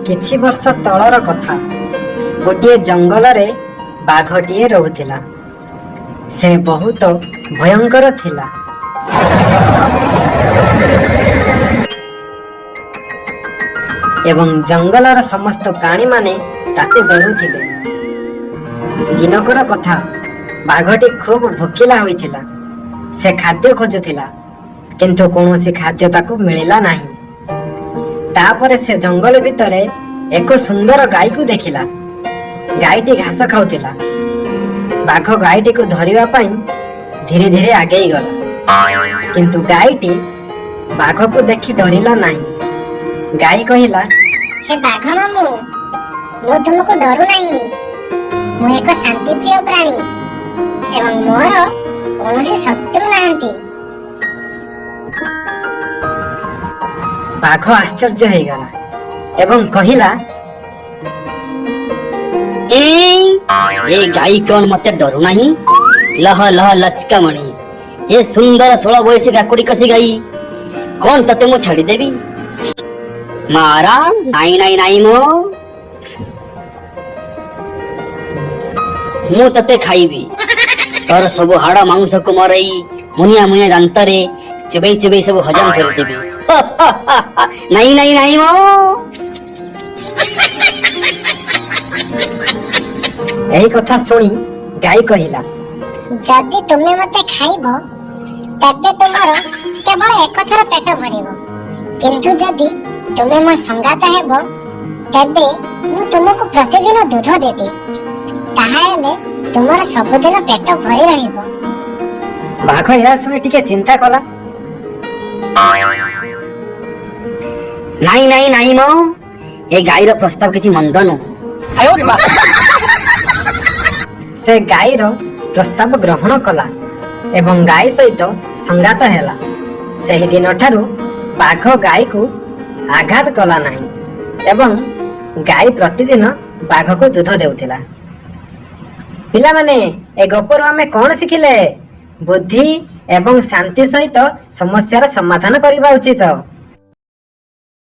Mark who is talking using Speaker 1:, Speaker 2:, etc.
Speaker 1: କିଛି ବର୍ଷ ତଳର କଥା। ଗୋଟିଏ ଜଙ୍ଗଲରେ ବାଘଟିଏ ରହୁଥିଲା। ସେ ବହୁତ ଭୟଙ୍କର ଥିଲା ଏବଂ ଜଙ୍ଗଲର ସମସ୍ତ ପ୍ରାଣୀମାନେ ତାକୁ ଡରୁଥିଲେ। ଦିନକର କଥା, ବାଘଟି ଖୁବ୍ ଭୋକିଲା ହୋଇଥିଲା। ସେ ଖାଦ୍ୟ ଖୋଜୁଥିଲା, କିନ୍ତୁ କୌଣସି ଖାଦ୍ୟ ତାକୁ ମିଳିଲା ନାହିଁ। ତାପରେ ସେ ଜଙ୍ଗଲ ଭିତରେ ଏକ ସୁନ୍ଦର ଗାଈକୁ ଦେଖିଲା। ଗାଈଟି ଘାସ ଖାଉଥିଲା। ବାଘ ଗାଈଟିକୁ ଧରିବା ପାଇଁ ଧୀରେ ଧୀରେ ଆଗେଇ ଗଲା, କିନ୍ତୁ ଗାଈଟି ବାଘକୁ ଦେଖି ଡରିଲା ନାହିଁ। ଗାଈ କହିଲା,
Speaker 2: ହେ ବାଘ ମାମୁଁ, ମୁଁ ତୁମକୁ ଡରୁ ନାହିଁ। ମୁଁ ଏକ ଶାନ୍ତିପ୍ରିୟ ପ୍ରାଣୀ ଏବଂ ମୋର କୌଣସି ଶତ୍ରୁ ନାହାନ୍ତି।
Speaker 1: ବାଘ ଆଶ୍ଚର୍ଯ୍ୟ ହେଇଗଲା ଏବଂ କହିଲା,
Speaker 3: ଏ ଗାଈ କଣ ମତେ ଡରୁନାହିଁ? ଲହ ଲହ ଲଚକାମଣି ଏ ସୁନ୍ଦର 16 ବୟସୀ କାକୁଡି କଷି ଗାଈ, କଣ ତତେ ମୁଁ ଛାଡିଦେବି? ମାରା, ନାଇଁ ନାଇଁ ନାଇଁ, ମୁଁ ତତେ ଖାଇବି। ତୋର ସବୁ ହାଡ ମାଂସକୁ ମୋର ଏଇ ମୁନିଆ ମୁନିଆ ଦାନ୍ତରେ ଚୋବେଇ ଚୋବେଇ ସବୁ ହଜମ କରିଦେବି। ନାଇଁ ନାଇଁ ନାଇଁ ମୋ।
Speaker 1: ଏହି କଥା ଶୁଣି ଗାଈ କହିଲା,
Speaker 2: ଯଦି ତୁମେ ମତେ ଖାଇବ ତେବେ ତୁମର କେବଳ ଏକଥର ପେଟ ଭରିବ, କିନ୍ତୁ ଯଦି ତୁମେ ମୋ ସଙ୍ଗାତ ହେବ ତେବେ ମୁଁ ତୁମକୁ ପ୍ରତିଦିନ ଦୁଧ ଦେବି। ତାହାହେଲେ ତୁମର ସବୁଦିନ ପେଟ ଭରି ରହିବ।
Speaker 1: ବାଘ ଏହା ଶୁଣି ଟିକେ ଚିନ୍ତା କଲା।
Speaker 3: ନାଇଁ ନାଇଁ ନାଇଁ ମୋ, ଏ ଗାଈର ପ୍ରସ୍ତାବ କିଛି ମନ୍ଦ ନୁହଁ।
Speaker 1: ସେ ଗାଈର ପ୍ରସ୍ତାବ ଗ୍ରହଣ କଲା ଏବଂ ଗାଈ ସହିତ ସଙ୍ଗାତ ହେଲା। ସେହି ଦିନଠାରୁ ବାଘ ଗାଈକୁ ଆଘାତ କଲା ନାହିଁ ଏବଂ ଗାଈ ପ୍ରତିଦିନ ବାଘକୁ ଦୁଧ ଦେଉଥିଲା। ପିଲାମାନେ, ଏ ଗପରୁ ଆମେ କଣ ଶିଖିଲେ? ବୁଦ୍ଧି ଏବଂ ଶାନ୍ତି ସହିତ ସମସ୍ୟାର ସମାଧାନ କରିବା ଉଚିତ।